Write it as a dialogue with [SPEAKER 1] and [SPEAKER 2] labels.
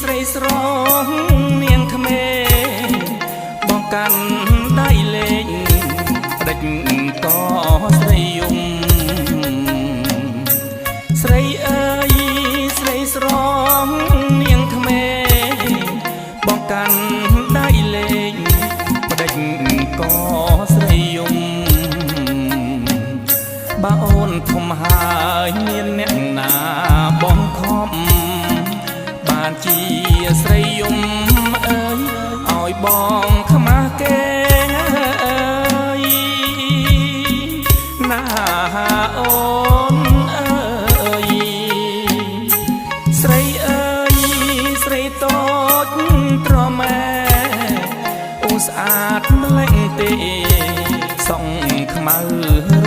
[SPEAKER 1] ស្រីស្រងនាងក្មេងបងកាន់ដៃលេងផ្ដិចកស្រីយំស្រីអើយស្រីស្រងនាងក្មេងបងកាន់ដៃលេងផ្ដិចកស្រីយំ បើអូនធំហើយមានអ្នកណាបងខំបានជាស្រីយំអើយឲ្យបងខ្មាស់គេអើយណាអូនអើយស្រីអើយស្រីតូចត្រម៉ែអូស្អាតម្លេះទេសងខ្មៅ